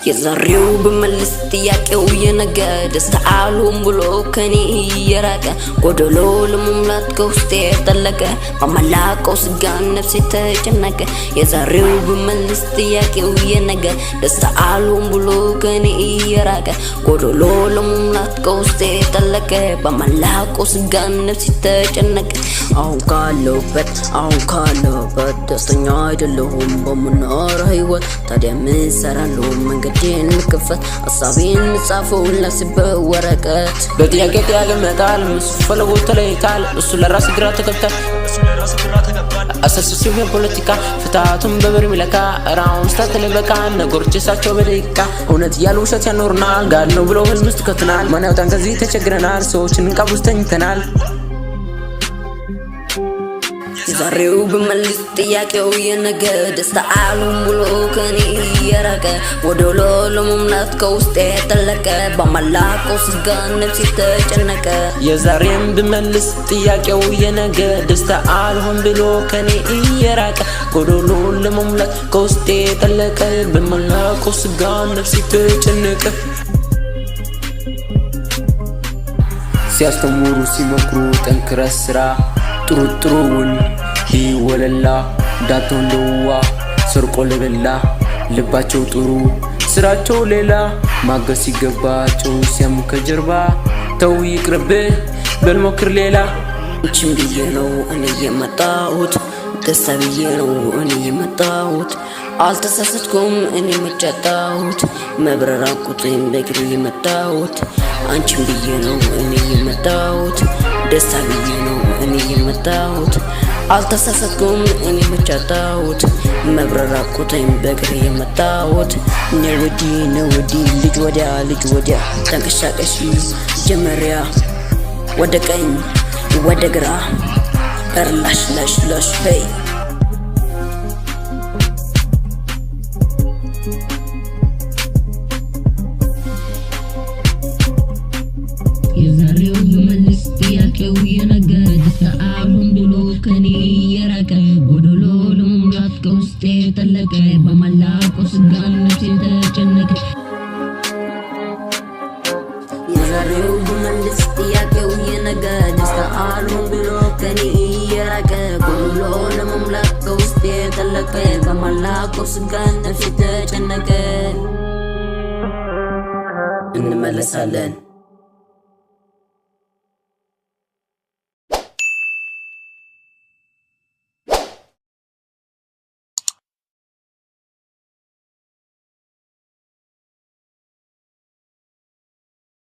የዛሬው ብመልስ ጥያቄው የነገ ደስታ አልሆን ብሎ ከኔ እየራቀ፣ ጎደሎ ለመሙላት ከውስጤ ጠለቀ፣ በማላውቀው ስጋ ነፍሴ ተጨነቀ። የዛሬው ብመልስ ጥያቄው የነገ ደስታ አልሆን ብሎ ከኔ እየራቀ፣ ጎደሎ ለመሙላት ከውስጤ ጠለቀ፣ በማላውቀው ስጋ ነፍሴ ተጨነቀ። አሁን ካለሁበት፣ አሁን ካለሁበት ደስተኛ አይደለሁም በምኖረው ህይወት። ታዲያ ምን ሰራለሁ? መንገዴን ልክፈት፣ ሀሳቤን ልጻፈው ላስበው ወረቀት። በጥያቄ ጥያቄ መጣል እሱ ፈለጎ ተለይታል፣ እሱ ለራስ ግራ ተገብቷል። አሳስሲው የፖለቲካ ፍትሃቱን በብር ሚለካ ራውን ስታትል በቃ ነገሮች እሳቸው በደቂቃ እውነት እያሉ ውሸት ያኖሩናል። ጋድ ነው ብሎ ህልም ውስጥ ከትናል። ማን ያውጣን ከዚህ? ተቸግረናል። ሰዎችን እንቃብ ውስጥ ተኝተናል። የዛሬው ብመልስ ጥያቄው የነገ ደስታ አልሆን ብሎ ከኔ እየራቀ፣ ጎደሎ ለመሙላት ከውስጤ ጠለቀ፣ በማላውቀው ስጋ ነፍሴ ተጨነቀ። የዛሬም ብመልስ ጥያቄው የነገ ደስታ አልሆን ብሎ ከኔ እየራቀ፣ ጎዶሎ ለመሙላት ከውስጤ ጠለቀ፣ በማላውቀው ስጋ ነፍሴ ተጨነቀ። ሲያስተምሩ ሲመክሩ ጠንክረ ስራ፣ ጥሩ ጥሩውን ወለላ እንዳትሆን ለዋ ሰርቆ ለበላ። ልባቸው ጥሩ ስራቸው ሌላ፣ ማገዝ ሲገባቸው ሲያሙ ከጀርባ። ተው ይቅርብህ በል ሞክር ሌላ። አንቺን ብዬ ነው እኔ የመጣሁት፣ ደስታ ብዬ ነው እኔ የመጣሁት። አልተሳሳትኩም እኔ መጫጣሁት፣ መብረር አቅቶኝ በእግሬ የመጣሁት። አንቺን ብዬ ነው እኔ የመጣሁት፣ ደስታ ብዬ ነው እኔ የመጣሁት። አልተሳሳትኩም እኔ መጫጣሁት፣ መብረር አቅቶኝ በእግሬ የመጣሁት። ነይ ወዲህ፣ ነይ ወዲህ፣ ልጅ ወዲያ፣ ልጅ ወዲያ፣ ተንቀሳቀሺ ጀመሪያ፣ ወደ ቀኝ ወደ ግራ፣ ላሽ ላሽ ላሽ hey። የዛሬው ብመልስ ጥያቄው የነገ ደስታ አልሆን ብሎ ከኔ የራቀ፣ ጎደሎ ለመሙላት ከውስጤ ጠለቀ፣ በማላውቀው ስጋ ነፍሴ ተጨነቀ። የዛሬው ብመልስ ጥያቄው የነገ ደስታ አልሆን ብሎ ከኔ የራቀ፣ ጎደሎ ለመሙላት ከውስጤ ጠለቀ፣ በማላውቀው ስጋ ነፍሴ ተጨነቀ። እንመለሳለን።